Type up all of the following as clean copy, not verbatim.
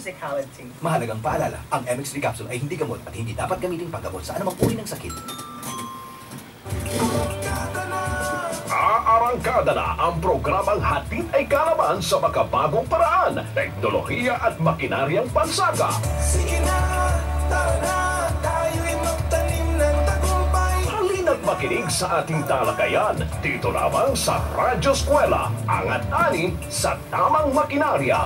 Musicality. Mahalagang paalala, ang MX3 capsule ay hindi gamot at hindi dapat gamitin panggamot sa anumang uri ng sakit. Aarangkada na ang programang hatid ay kalaman sa makabagong paraan, teknolohiya at makinaryang pansaka. Sige na, tara na, tayo'y magtanim ng tagumpay. Halina't makinig sa ating talakayan dito lamang sa Radyo Eskwela, angat ani sa tamang makinarya.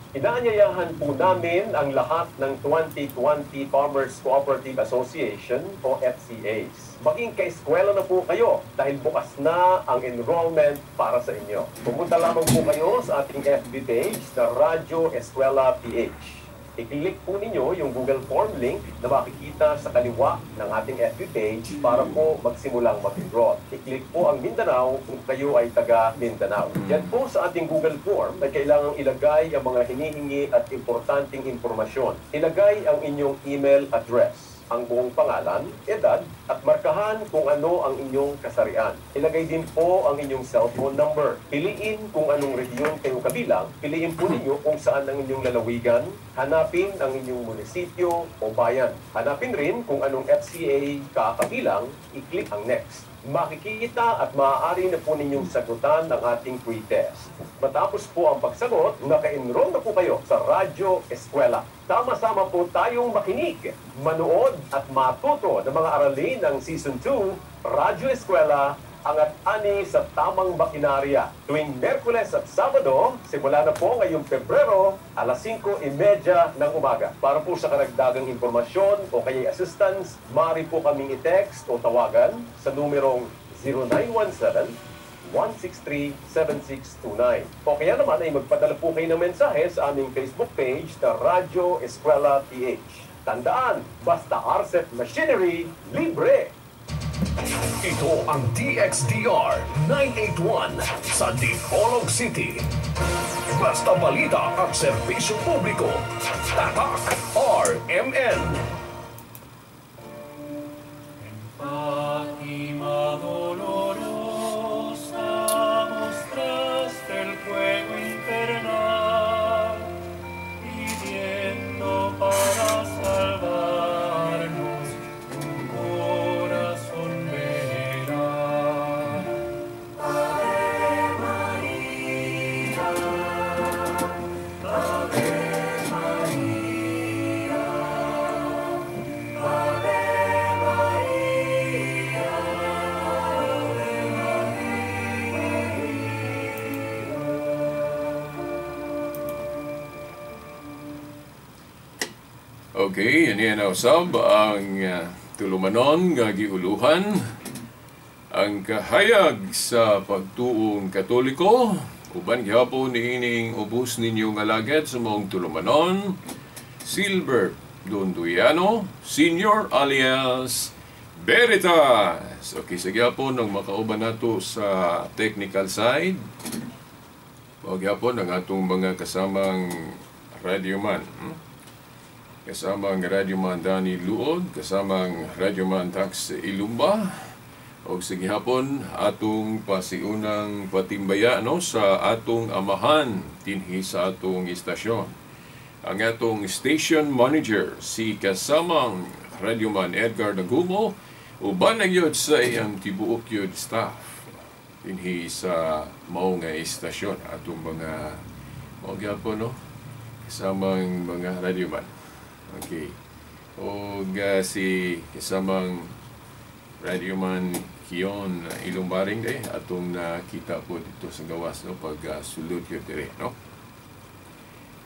Inaanyayahan po namin ang lahat ng 2020 Farmers Cooperative Association o FCAs. Maging kaeskwela na po kayo dahil bukas na ang enrollment para sa inyo. Pumunta lamang po kayo sa ating FB page na Radyo Eskwela PH. I-click po ninyo yung Google Form link na makikita sa kaliwa ng ating FB page para po magsimulang mag-enroll. I-click po ang Mindanao kung kayo ay taga Mindanao. Yan po sa ating Google Form ay kailangang ilagay ang mga hinihingi at importanteng impormasyon. Ilagay ang inyong email address, ang buong pangalan, edad, at markahan kung ano ang inyong kasarian. Ilagay din po ang inyong cellphone number. Piliin kung anong rehiyon kayo kabilang. Piliin po ninyo kung saan ang inyong lalawigan. Hanapin ang inyong munisipyo o bayan. Hanapin rin kung anong FCA kakabilang. I-click ang next. Makikita at maaari na po ninyong sagutan ang ating pre-test. Matapos po ang pagsagot, naka-enroll na po kayo sa Radyo Eskwela. Sama-sama po tayong makinig, manood at matuto ng mga aralin ng Season 2, Radyo Eskwela, angat ani sa tamang makinarya. Tuwing Merkules at Sabado, simula na po ngayong Pebrero, alas 5:30 ng umaga. Para po sa karagdagang impormasyon o kaya'y assistance, maaari po kaming i-text o tawagan sa numerong 0917-163-7629. O kaya naman ay magpadala po kayo ng mensahe sa aming Facebook page na Radyo Eskwela PH. Tandaan, basta RCEP Machinery, libre! Ito ang DXDR 981 sa Dipolog City. Basta balita at serbisyo publiko. Tatak RMN. Fátima dolorosa mostraste el fuego infernal, pidiendo para salvarnos un corazón veneral. Ave María, Ave María, Ave María, Ave Okay, ini na usab ang tulumanon nga giuluhan ang kahayag sa pagtuong Katoliko. Uban gihapon niining ubos ninyo nga alagad sa maong tulumanon, Silver Donduyano Senior alias Veritas. Okay, sa gihapon ang makauban nato sa technical side. O gihapon ang atong mga kasamang radyoman. Kasamang radyoman Danny Luod, kasamang radyoman Tax Ilumba. O sige hapon atong pasiunang patimbaya no sa atong amahan dinhi sa atong istasyon. Ang atong station manager si kasamang radyoman Edgar Nagumo, uban na gyud sa iyang tibuok gyud staff dinhi sa mao nga istasyon, atong mga mao gyapon no kasamang mga radyoman. Okay. Og si kasamang radyoman Kion Ilumbaring day atong nakita po dito sa gawas no pag sulod yun dire no.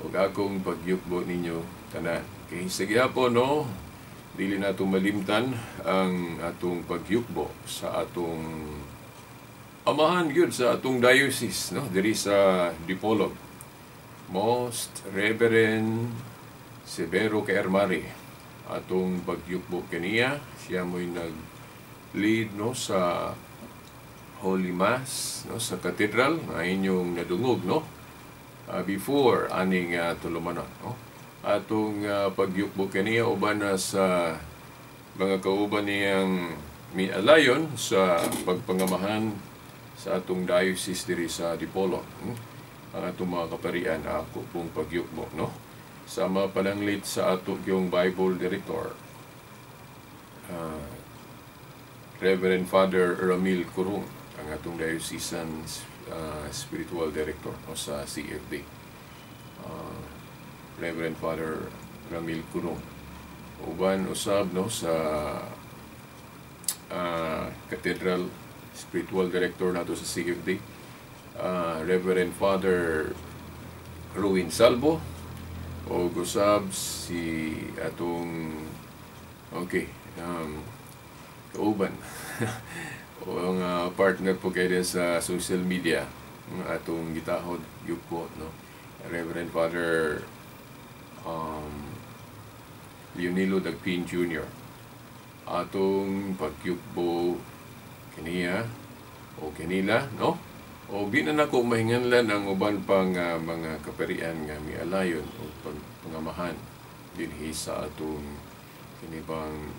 Og akong pagyukbo ninyo tanan. Okay, sige po no, dili nato malimtan ang atong pagyukbo sa atong amahan gyud sa atong diocese no diri sa Dipolog. Most Reverend Severo Kaermari, atong pagyukbo kaniya, siya mo'y nag-lead no sa Holy Mass no sa cathedral na inyong nadungog no before aning tulumanon no. Atong pagyukbo kaniya uban na sa mga kauban niyang mialayon sa pagpangamahan sa atong diocese diri sa Dipolog. Ang atong mga kaparian, ako pong pagyukbo no. Sama pananglit sa ato yung Bible Director, Reverend Father Ramil Curong, ang atong diocesan spiritual director, no, sa CFD. Reverend Father Ramil Curong. Uban usab, no, sa Cathedral Spiritual Director nato sa CFD, Reverend Father Ruin Salvo, o usab si atong okay kauban o ang partner po kayo sa social media, ang atong gitahod yupo, no, Reverend Father Leonilo Dagpin Jr. Atong pagyugbo kaniya o kanila, no, o di na nako mahinganlan ang uban pang mga kaparian nga mialayon o pangamahan dinhi sa atong kinibang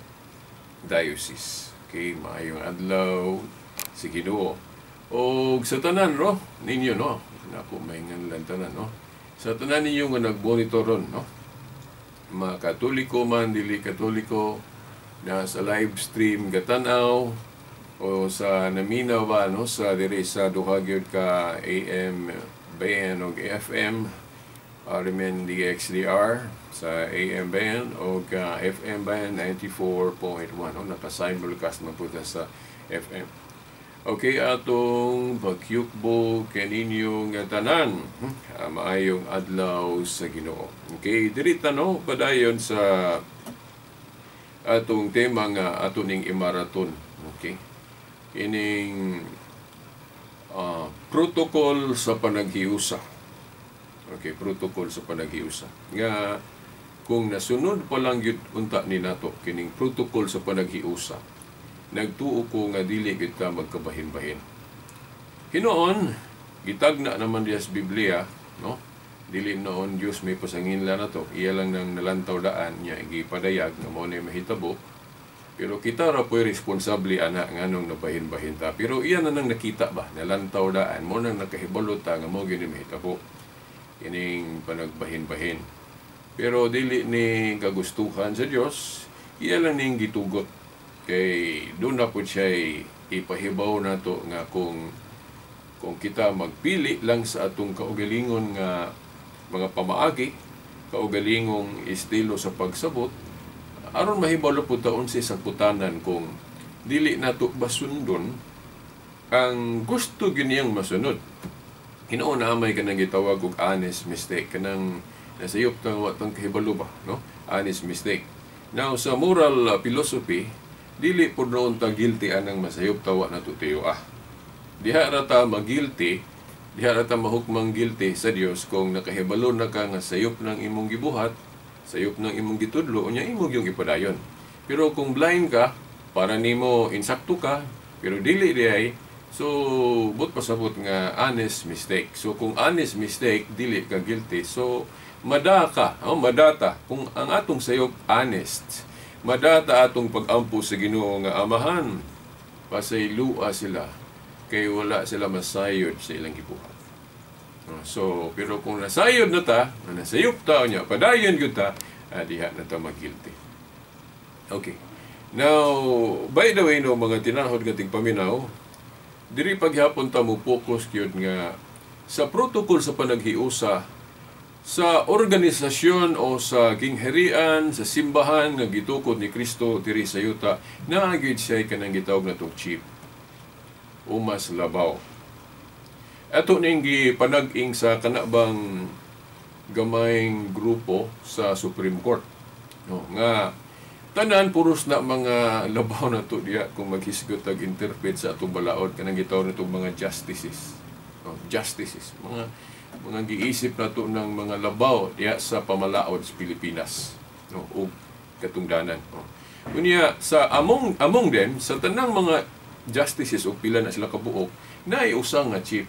diocese. Okay, maayong adlaw sa Ginoo. Og sa tanan ro ninyo, no, nako mahinganlan tanan, no. Sa tanan ninyo nga nagmonitor ron, no, mga Katoliko man, dili Katoliko, na sa live stream gatanaw o sa naminaw ba, no, sa diri sa duha gyud ka AM band og FM, RMN DXDR sa AM band o ka FM band 94.1, no, naka-simulcast man po ta sa FM. Okay, atong pagyukbo kaninyo nga tanan. Maayong adlaw sa Ginoo. Okay, diri ta, no, padayon sa atong tema nga ato ning imaraton. Okay. Kining protocol sa panaghiusa. Okay, protocol sa panaghiusa. Nga kung nasunod pa lang gyud unta ni nato kining protocol sa panaghiusa, nagtuo ko nga dili gyud ta magkabahin-bahin. Hinoon, gitagna naman diya sa Biblia, no? Dili noon Dios may pasanginlan na to. Iya lang nang nalantaw daan niya gipadayag nga mao na mahitabo. Pero kita ra po'y responsable ana nganong nabahin-bahin ta. Pero iya na nang nakita ba, nalantaw daan mo nang nakahibalo ta nga mao gyud mahitabo kining panagbahin-bahin. Pero dili ni kagustuhan sa Dios, iya lang ning gitugot. Kay doon na po siya ipahibaw nato nga kung kita magpili lang sa atong kaugalingon nga mga pamaagi, kaugalingong estilo sa pagsabot, aron mahibalo po taon si sakutanan kung dili nato basundon ang gusto giniyang masunod. Hinuon na may kanang gitawag og honest mistake, kanang nasayop tang wa tang kahibalo ba, no? Honest mistake. Now sa moral philosophy, dili pud noon ta guilty anang masayop tawa nato tiyo ah. Diha ra ta magilty, diha ra ta mahukmang guilty sa Dios kung nakahibalo na ka nga sayop ng imong gibuhat, sayop ng imong gitudlo, unya imo gyung ipadayon. Pero kung blind ka, para nimo insakto ka, pero dili diay, so but pasabot nga honest mistake. So kung honest mistake, dili ka guilty. So madaka, oh, madata kung ang atong sayop honest. Madata atong pag-ampo sa Ginoo nga Amahan, pasaylua sila kay wala sila masayod sa ilang gibuhat. So, pero kung nasayod na ta, nasayop ta niya, padayon gyud ta, diha na ta magilty. Okay. Now, by the way, no, mga tinahod nga tigpaminaw, diri paghapon ta mo focus gyud nga sa protocol sa panaghiusa sa organisasyon o sa gingharian, sa simbahan nga gitukod ni Kristo diri sa yuta, naa gyud siya kanang gitawag natong chief o mas labaw. Ato ning gipanag-ing sa kanabang gamayng grupo sa Supreme Court, no, nga tanan puros na mga labaw na to diya kung maghisgot ag interpret sa atong balaod, kanang gitawag natong mga justices, no, justices, mga giisip nato ng mga labaw diya sa pamalaod sa Pilipinas, no, ug katungdanan, no. Unya sa among them sa tanang mga justices og pila na sila kabuok, naay usa nga chief,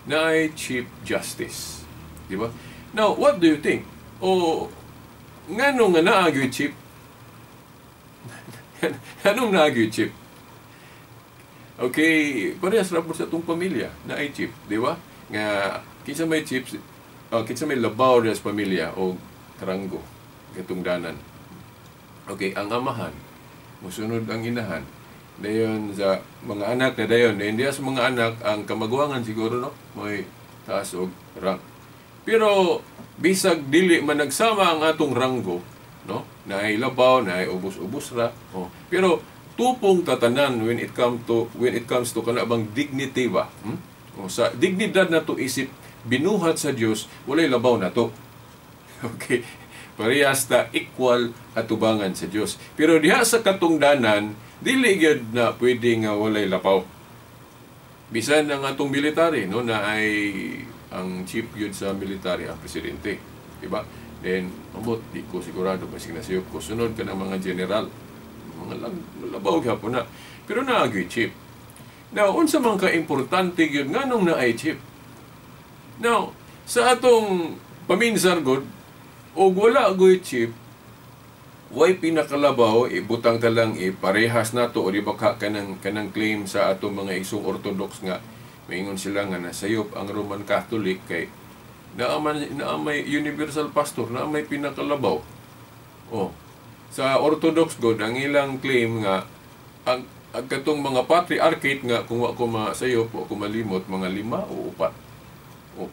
naay chief justice, di ba? Now, what do you think? O ngano nga naa gyud chief? Anong naa gyud chief? Okay, parehas ra pud sa atong pamilya, naay chief, di ba? Nga kinsa may chief, Kinsa may labaw diha sa pamilya o ranggo katungdanan? Okay, ang amahan, musunod ang inahan. Dayon sa mga anak na dayon, dayon diha sa mga anak ang kamaguwangan siguro, no, may taas og rank. Pero bisag dili man nagsama ang atong ranggo, no, naay labaw, naay ubos-ubos ra. Oh. Pero tupong tatanan when it comes to kana bang dignity ba? Hmm? O, sa dignidad nato isip binuhat sa Dios, walay labaw nato. Okay. Parehas ta equal atubangan sa Dios. Pero diha sa katungdanan, dili gyud na pwede nga walay labaw. Bisan ang atong military, no, na ay ang chief gyud sa military ang presidente, di ba? Then ambot, di ko sigurado basig nasayop ko, sunod ka ng mga general, mga labaw gyapon na. Pero naa gyud chief. Now, unsa man ka importante gyud nganong naay chief? Now, sa atong paminsar gud, og wala gyud chief, way pinakalabaw, ibutang ta lang iparehas nato o di ba ka kanang claim sa atong mga igsong Orthodox nga maingon sila nga nasayop ang Roman Catholic kay naa may universal pastor, naa may pinakalabaw. Oh. Sa Orthodox god ang ilang claim nga ang katong mga patriarchate nga kung wa ko masayop o ko malimot mga 5 o 4. Oh.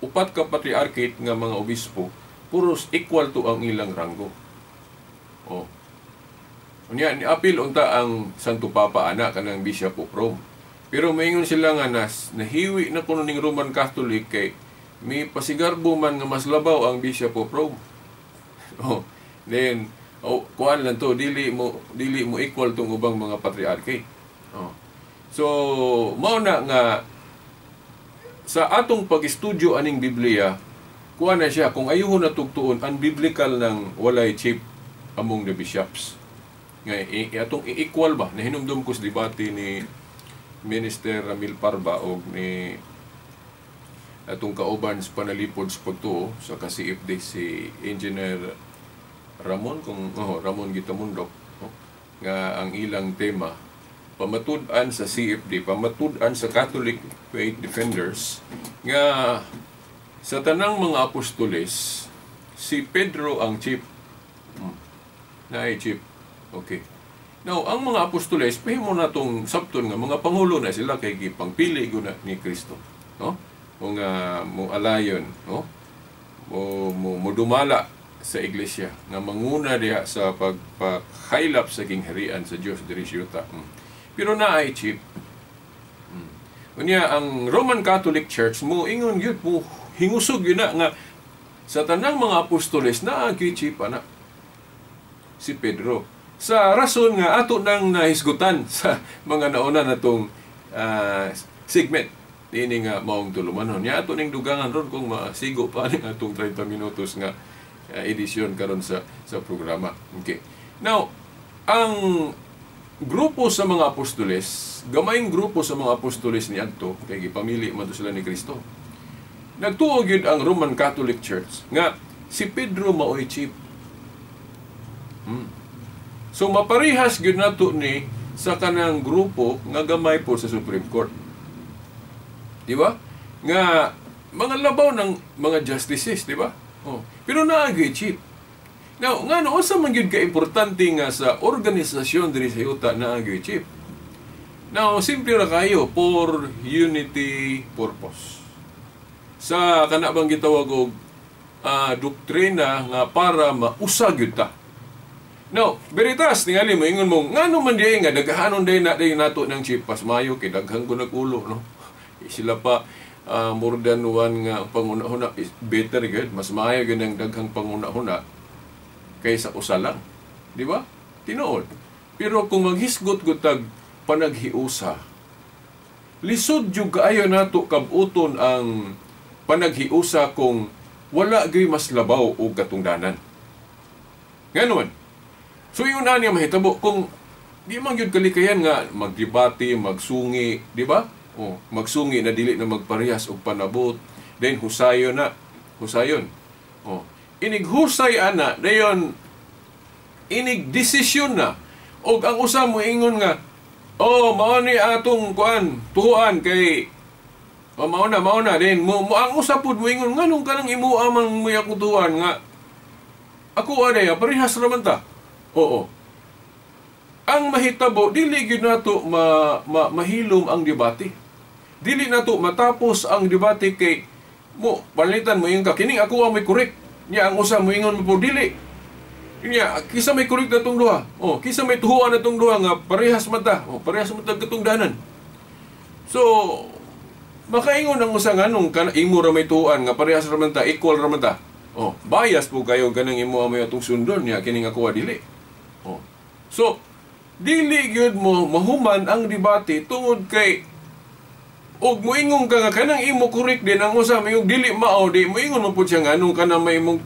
4 ka patriarchate nga mga obispo puros equal to ang ilang ranggo. Oh. Unya ni apil unta ang Santo Papa ana kanang Bishop of Rome. Pero maingon sila nga nahiwi na kuno ning Roman Catholic kay may pasigarbo man nga mas labaw ang Bishop of Rome. Oh. Then oh, kuan lang to, dili mo equal tong ubang mga patriarchate. Oh. So mao na nga sa atong pag-estudyo aning Biblia, kuan na siya kung ayuhon na tugtuon ang biblical ng walay chief among the bishops. Nga atong i-equal ba? Nahinumdum ko sa debate ni Minister Ramil Parba og ni atong kauban sa panalipod sa pagtuo sa ka-CFD si Engineer Ramon, kung Ramon Gitamundok, oh, nga ang ilang tema pamatud-an sa CFD, pamatud-an sa Catholic Faith Defenders nga sa tanang mga apostoles si Pedro ang chief. Naay chief. Okay. Now, ang mga apostoles, pahimo na itong sabton nga mga pangulo na sila kay gipangpili guna ni Kristo, no? Mga mo alayon, no? Mo dumala sa iglesia nga manguna diha sa pagpahaylap sa gingharian sa Dios diri sa yuta. Pero naay chief. Unya ang Roman Catholic Church mo ingon gyud, mo hingusog gyud na nga sa tanang mga apostoles naa gyud chief ana si Pedro. Sa rason nga ato nang nahisgutan sa mga nauna natong segment ini nga maong tulumanon. Nya ato ning dugangan ron kung masigo pa ning atong 30 minutos nga edisyon karon sa programa. Okay. Now, ang grupo sa mga apostoles, gamayng grupo sa mga apostoles ni adto kay gipamili man to sila ni Kristo. Nagtuo gyud ang Roman Catholic Church nga si Pedro maoy chief. So maparehas gyud nato ni sa kanang grupo nga gamay po sa Supreme Court. Di ba? Nga mga labaw ng mga justices, di ba? Oh. Pero naa gyud chief. Now, ngano unsa man gyud ka importante nga sa organisasyon diri sa yuta naa gyud chief? Now, simple ra kayo, for unity purpose. Sa kana bang gitawag og doktrina nga para mausa gyud ta. Now, veritas tingali mo ingon mo ngano man diay nga daghanon day na day nato ng chief, pasmayo kay daghan ko nagulo, no? Sila pa more than one nga panguna-huna is better gyud, mas maayo gyud ang daghang panguna-huna kaysa usa lang, di ba? Tinuod. Pero kung maghisgot gud tag panaghiusa, lisod jud kaayo nato kabuton ang panaghiusa kung wala gyud mas labaw og katungdanan. Nganon. So yun na niya mahitabo kung di man gyud kalikayan nga magdebate, magsungi, di ba? Oh, magsungi na dili na magparehas og panabot, then husayon na, husayon. Oh, inighusay ana, dayon inig desisyon na. Og ang usa mo ingon nga, oh, mao ni atong kuan, tuhuan kay O mauna din mo, mo ang usa pud moingon nganong kanang imo amang may akong tuwan nga ako aday parehas ra man ta. Oo. Ang mahitabo dili gyud nato mahilom ang debate. Dili nato matapos ang debate kay mo palitan mo ingon ka kining ako ang may correct. Nya ang usa moingon mo pud dili. Nya kisa may correct natong duha. Oh, kisa may tuhuan natong duha nga parehas man ta. Oh, parehas man ta katungdanan. So makaingon ang usa nganong imo ra may tuan nga parehas ra man ta, equal ra man ta. Oh, bias po kayo kanang imo may atong sundon nya kining ako dili. Oh. So dili gyud mo mahuman ang debate tungod kay og moingon ka nga kanang imo correct din ang usa may dili mao di moingon man pud siya nganong kanang may imong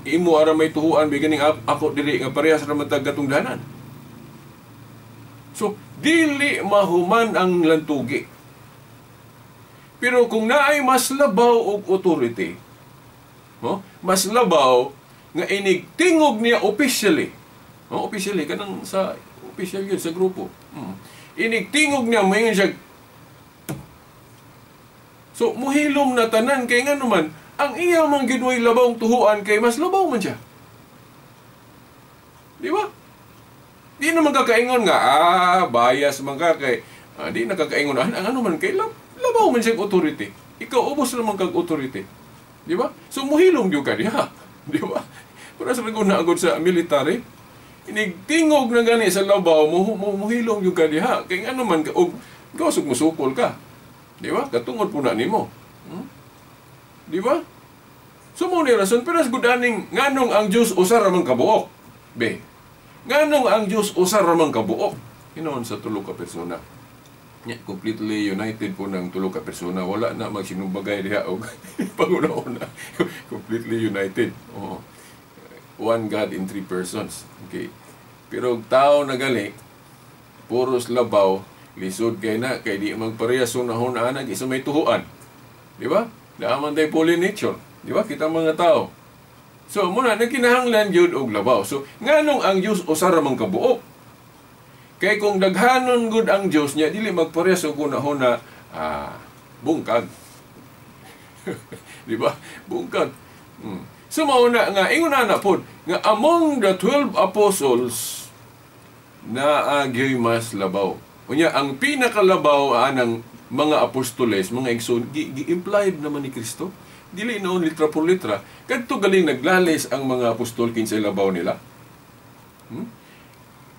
imo ara may tuhuan biganing ako dili nga parehas ra man ta katungdanan. So dili mahuman ang lantugi. Pero kung naay mas labaw og authority, no? Mas labaw nga inig tingog niya officially. No, officially kanang sa official yun sa grupo. Inig tingog niya moingon siya. So muhilom na tanan kay ngano man ang iya man gyud way labawng tuhuan kay mas labaw man siya. Di ba? Di naman kakaingon nga bias man ka kay di nakakaingon ang ano man kay labaw man siyang authority. Ikaw ubos naman kag authority. Di ba? So muhilom gyud ka diha. Di ba? Pero sa naguna agad sa military, inigtingog na gani sa labaw, muhilom gyud ka diha. Kay ano man ka og gawas og musukol ka. Di ba? Katungod po na nimo. Di ba? So mo ni rason pero gudaning nganong ang Dios usa ra man kabuok. Be. Nganong ang Dios usa ra man kabuok. Hinoon sa tulo ka persona. Yeah, completely united po ng tulo ka persona. Wala na magsinumbagay diha og panguna-una. Completely united. Oo. One God in three persons. Okay. Pero og tao na gali, puros labaw, lisod kay na kay di magparehas hunahuna isa may tuhuan. Di ba? Naaman tay poly nature. Di ba? Kita mga tao. So muna nagkinahanglan gyud og labaw. So nganong ang Dios usa ra man kabuok? Kay kung daghanon gud ang Dios niya dili magparehas og hunahuna, bungkag. Di ba? Bungkag. So mauna nga ingon na pod nga among the 12 apostles naa gyoy mas labaw. Unya ang pinakalabaw anang mga apostoles, mga igsoon, gi-implied naman ni Kristo. Dili noon litra por litra. Kadto galing naglalis ang mga apostol kinsay labaw nila.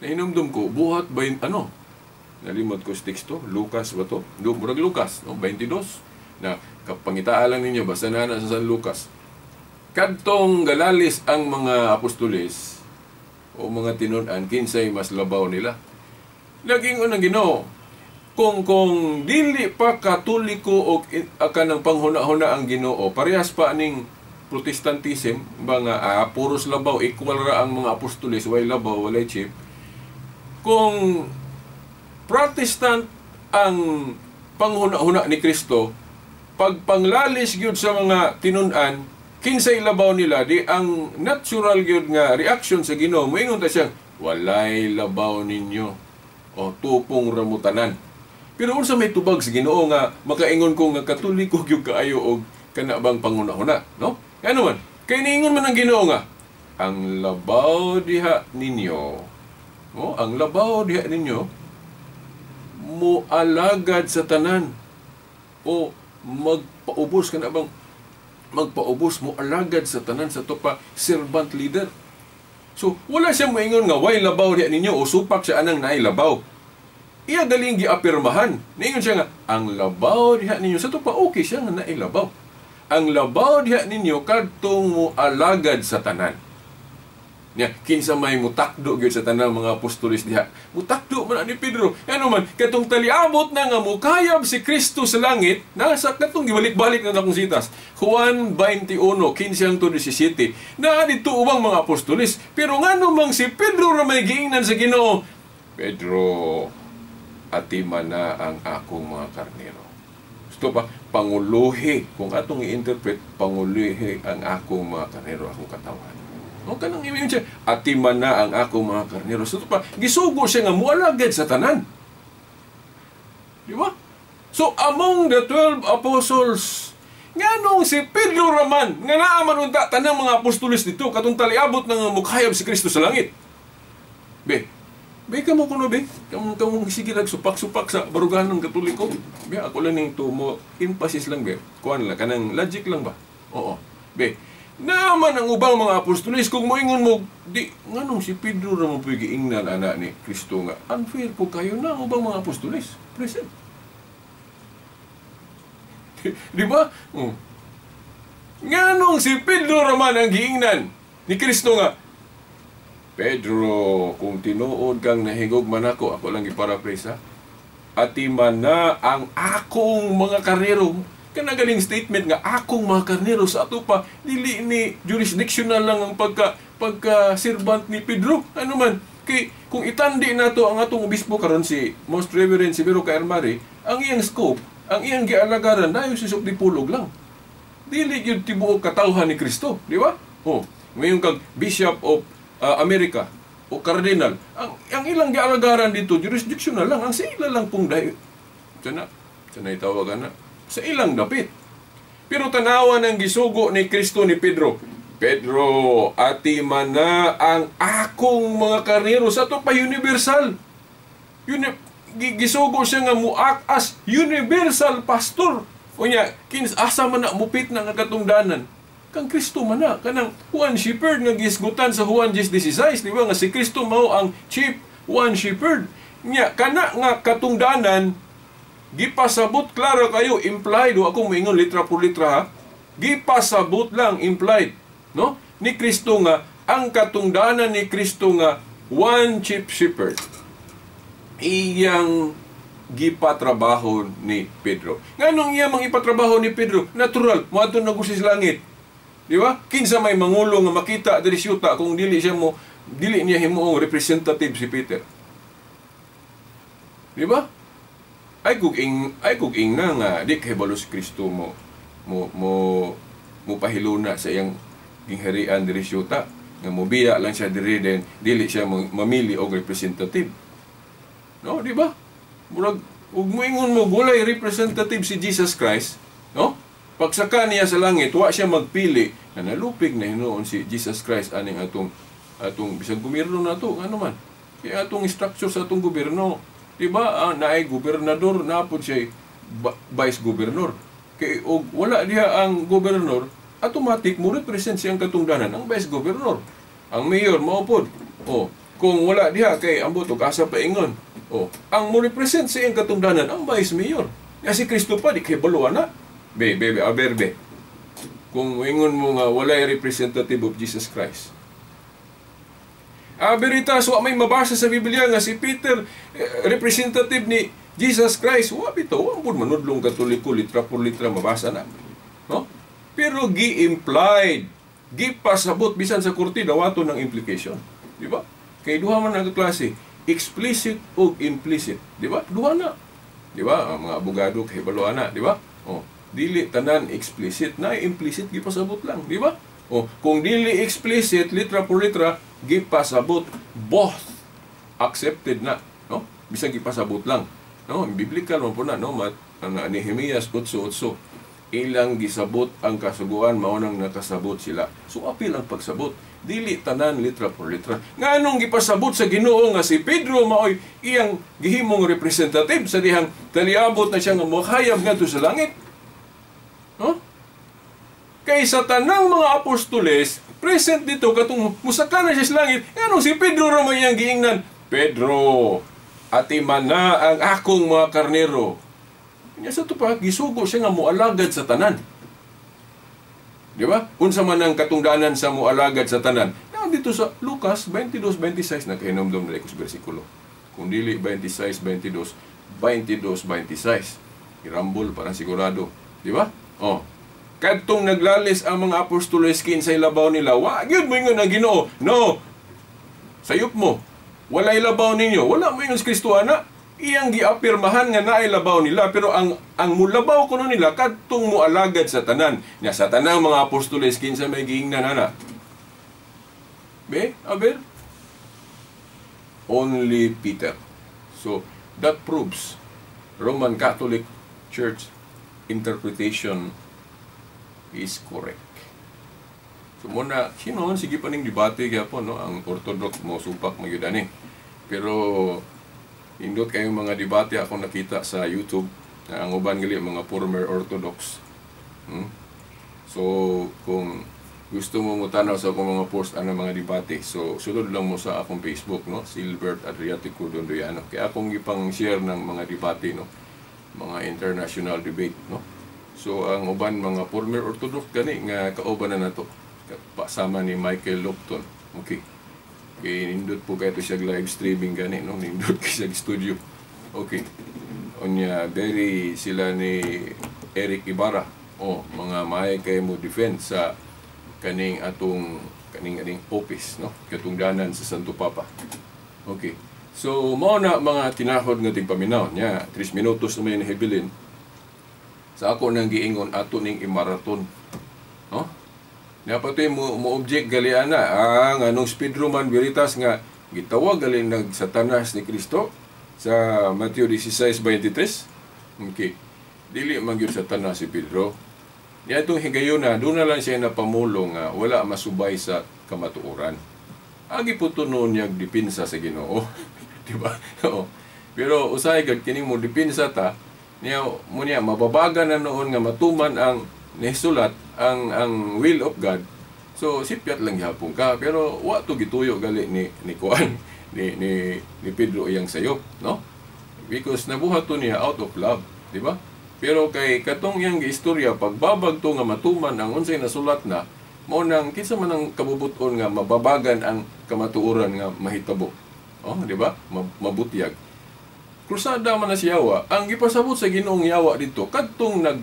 Nahinumdum ko, buhat ba yun, ano? Nalimot ko sa teksto, Lucas ba to? Murag Lucas, no? 22. Na kapangitaan lang ninyo, basta na sa San Lucas. Kadtong galalis ang mga apostoles o mga tinun-an, kinsay mas labaw nila. Naging unang Ginoo, kung dili pa katoliko o kanang panghuna-huna ang Ginoo, parehas pa aning Protestantism, ba nga puros labaw, equal ra ang mga apostoles, way labaw, walay chief. Kung Protestant ang panghuna-huna ni Kristo, pagpanglalis gyud sa mga tinun-an, kinsay labaw nila, di ang natural gyud nga reaction sa Ginoo, moingon ta siya, walay labaw ninyo o tupong ramutanan. Pero unsa may tubag sa Ginoo nga makaingon ko nga katoliko gyud kaayo og kana bang panghuna-huna, no? Ngano man, kay niingon man ang Ginoo nga ang labaw diha ninyo, oh, ang labaw diha ninyo moalagad sa tanan o magpaubos kana bang magpaubos mo alagad sa tanan sa to pa servant leader. So wala siya moingon nga way labaw diha ninyo o supak siya anang naay labaw. Iya galing giapirmahan. Niingon siya nga ang labaw diha ninyo sa to pa okay siya nga naay labaw. Ang labaw diha ninyo kadtong mo alagad sa tanan. Nya kinsa may mutakdo gyud sa tanang mga apostoles diha. Mutakdo man ni Pedro. Ano man katong taliabot na nga mukayab si Kristo sa langit, nasa katong gibalik-balik na akong sitas. Juan 21:15 hangtod 17. Naa didto ubang mga apostoles, pero ngano mang si Pedro ra may giingnan sa Ginoo? Pedro, atima na ang akong mga karnero. Gusto pa panguluhi, kung atong i-interpret, panguluhi ang akong mga karnero, akong katawan. O kanang iyon siya, atima na ang akong mga karnero. So pa, gisugo siya nga mualagad sa tanan. Di ba? So among the 12 apostles, nganong si Pedro raman nga naa man unta tanang mga apostoles dito katong taliabot nga mukayab si Kristo sa langit. Be, be kamo kuno be, kamo kamo sige lang supak-supak sa barugahan ng Katoliko. Be, ako lang ning tumo emphasis lang be. Kuan lang kanang logic lang ba? Oo. Be, naaman ang ubang mga apostoles kung moingon mo di nganong si Pedro ra mo puy giingnan ana ni Kristo nga unfair po kayo na ang ubang mga apostoles. Present. Di ba? Nganong si Pedro raman ang giingnan ni Kristo nga, Pedro, kung tinuod kang nahigog man ako, ako lang giparaphrase ha, atiman na ang akong mga karnero. Kanagaling statement nga akong mga karnero sa ato pa, dili ni jurisdictional lang ang pagka servant ni Pedro. Ano man, kay kung itandi nato ang atong obispo karon si Most Reverend Severo Kaermari, ang iyang scope, ang iyang gialagaran diocese of Dipolog lang. Dili gyud tibuok katawhan ni Kristo, di ba? Oh, ngayon kag Bishop of America o Cardinal, ang ilang gialagaran dito jurisdictional lang, ang sa ila lang pong dahil sana sana itawagan na sa ilang dapit. Pero tanawa ng gisugo ni Kristo ni Pedro. Pedro, atiman na ang akong mga karnero sa ato pa universal. Gisugo siya nga muak as universal pastor. Unya, kins asa man na mupit na nga katungdanan. Kang Kristo man na, kanang one shepherd nga gisgutan sa Juan 10:16, di ba nga si Kristo mao ang chief one shepherd. Nya kana nga katungdanan gipasabot klaro kayo, implied, wa ako moingon litra por litra ha. Gipasabot lang implied, no? Ni Kristo nga ang katungdanan ni Kristo nga one chief shepherd iyang gipatrabaho ni Pedro. Nganong iya mang ipatrabaho ni Pedro? Natural, moadto na sa langit. Di ba? Kinsa may mangulo nga makita diri siyuta kung dili siya mo dili niya himuong representative si Peter. Di ba? Ay kug ing na nga di kay balo si Kristo mo mo mo mo pahiluna sa iyang gingharian diri siyuta nga mobiya lang siya diri den dili siya mamili og representative. No, di ba? Murag ug moingon mo gulay representative si Jesus Christ, no? Pagsaka niya sa langit, wa siya magpili na nalupig na hinuon si Jesus Christ aning atong atong bisag gobyerno nato, ano man. Kaya atong structure sa atong gobyerno, di ba? Naay gobernador, naa pod siya vice governor. Kay og wala diha ang gobernador, automatic mo represent siyang katungdanan ang vice governor. Ang mayor mao pod. Oh, kung wala diha kay ambot og asa pa ingon. Oh, ang mo represent sa iyang katungdanan ang vice mayor. Ya si Kristo pa di kay baluan na. Be, be, be, aber be. Kung ingon mo nga walay representative of Jesus Christ. Veritas, wa may mabasa sa Biblia nga si Peter representative ni Jesus Christ. Wa bitaw, wa pud manudlong Katoliko litra por litra mabasa na. No? Pero gi-implied, gipasabot bisan sa korte dawaton ng implication, di ba? Kay duha man ang klase, explicit o implicit, di ba? Duha na. Di ba? Ang mga abogado kay balo ana, di ba? Oh, dili tanan explicit na implicit gipasabot lang, di ba? Oh, kung dili explicit litra por litra gipasabot, both accepted na, no? Bisag gipasabot lang, no? Biblical man po na, no? Mat ang Nehemias 8:8, ilang gisabot ang kasuguan mao nang nakasabot sila. So apil ang pagsabot, dili tanan litra por litra. Nganong gipasabot sa Ginoo nga si Pedro maoy iyang gihimong representative sa dihang taliabot na siya nga mokayab ngadto sa langit? No? Kay sa tanang mga apostoles present dito katong musaka na siya sa langit, nganong si Pedro ra may iyang giingnan, Pedro, atiman na ang akong mga karnero. Nya sa to pa gisugo siya nga moalagad sa tanan. Di ba? Unsa man ang katungdanan sa moalagad sa tanan? Na dito sa Lucas 22:26 na kahinomdom na sa bersikulo. Kung dili 26:22, 22:26. Irambol para sigurado, di ba? Oh. Kadtong naglalis ang mga apostoles kinsay labaw nila, wa gyud moingon ang Ginoo. No. Sayop mo. Walay labaw ninyo. Wala moingon si Kristo ana. Iyang giapirmahan nga naay labaw nila, pero ang mulabaw kuno nila kadtong moalagad sa tanan. Nya sa tanang mga apostoles kinsa may giingnan ana? Be, aber only Peter. So that proves Roman Catholic Church interpretation is correct. So muna, sino sige pa ning debate gyapon, no, ang Orthodox mo supak magyud ani. Pero indot kayong mga debate ako nakita sa YouTube na ang uban gali mga former Orthodox. So kung gusto mo mutanaw sa akong mga post ana mga debate, so sulod lang mo sa akong Facebook, no, Silbert Adriatico Dondoyano. Kaya akong gipang-share ng mga debate, no, mga international debate, no. So ang uban mga former Orthodox gani nga kauban na nato pasama ni Michael Lupton. Okay. Kay nindot po kayo siya live streaming gani, no, nindot kay siya studio. Okay. Unya very sila ni Eric Ibarra. Oh, mga maay kay mo defend sa kaning atong kaning office, no, katungdanan sa Santo Papa. Okay. So mao na mga tinahod nga tigpaminaw nya, 3 minutos na may nahibilin. Sa ako nang giingon ato ning imaraton, no? Nya pati mo object gali ana ang anong si Pedro man Veritas nga gitawag gali nag Satanas ni Kristo sa Mateo 16:23. Okay. Dili man gyud Satanas si Pedro. Niya itong higayon na, doon na lang siya napamulong nga wala masubay sa kamatuoran. Agi po to noon niyang dipinsa sa Ginoo. Diba? Oo. Pero usahay gad kini mo dipinsa ta, niya mo niya mababaga na noon nga matuman ang nisulat ang will of God. So sipyat lang gihapon ka, pero wa to gituyo gali ni kuan ni Pedro iyang sayo, no? Because nabuhat to niya out of love, di ba? Pero kay katong iyang giistorya pagbabag to nga matuman ang unsay nasulat na, mao nang kinsa man ang kabubuton nga mababagan ang kamatuoran nga mahitabo. Oh, di ba? Mabutyag. Krusada man na si Yawa. Ang gipasabot sa Ginoong Yawa dito kadtong nag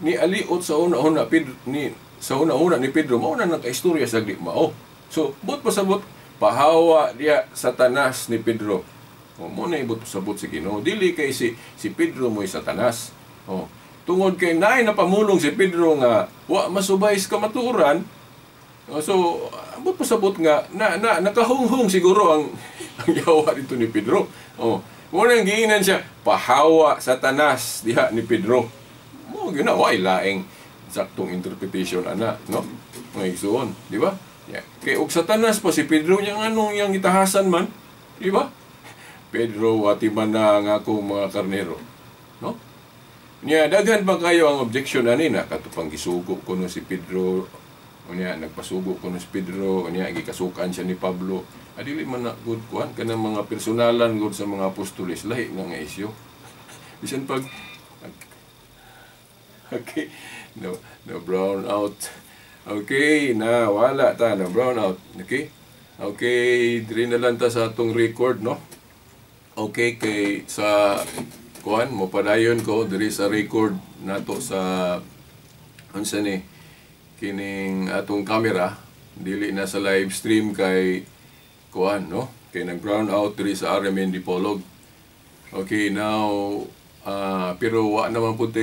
nialiot sa una-una Pedro ni sa una-una ni Pedro, mao na nakaistorya sa di mao. So but pasabot pahawa diya Satanas ni Pedro. Oh, mo na ibot pasabot sa Ginoo. Dili kay si Pedro mo'y Satanas. Oh, tungod kay naay napamulong si Pedro nga wa masubay sa kamatuoran. Oh, so ambot pasabot nga na nakahunghong siguro ang yawa dito ni Pedro. Oh, mo nang giinan siya pahawa Satanas diha ni Pedro. Mo gyud na way laing saktong interpretation ana, no? Mga igsuon, di ba? Yeah. Kay og Satanas pa si Pedro nya nganong iyang gitahasan man, di ba? Pedro, wati man na ang akong mga karnero, no? Nya daghan pa kayo ang objection ani na katupang gisugo kuno si Pedro, unya nagpasugo kuno si Pedro, unya gikasukan siya ni Pablo. Adili man na good kuan kanang mga personalan good sa mga apostoles lahi na nga isyu. Bisan pag okay, no brown out. Okay, na wala ta na brown out. Okay. Okay, diri na lang ta sa atong record, no? Okay, kay sa kuan mo padayon ko diri sa record nato sa unsa ni kining atong camera, dili na sa live stream kay kuan, no? Kay nag brown out diri sa RMN Dipolog. Okay, now pero wa naman pud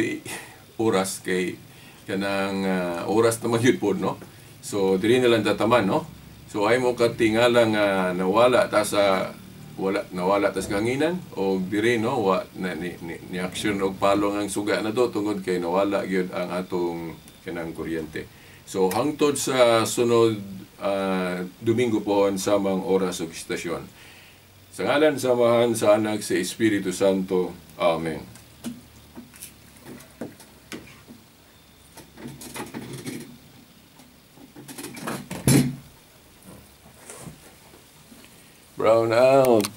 oras kay kanang oras naman yun po, no? So diri na lang tataman, no? So ay mo katingala nga nawala ta sa wala nawala tas kanginan og diri, no, wa na ni action og palong ang suga na to tungod kay nawala gyud ang atong kanang kuryente. So hangtod sa sunod Domingo po samang oras ug istasyon. Sa ngalan sa Amahan, sa Anak, sa Espiritu Santo. Amen. Brown out.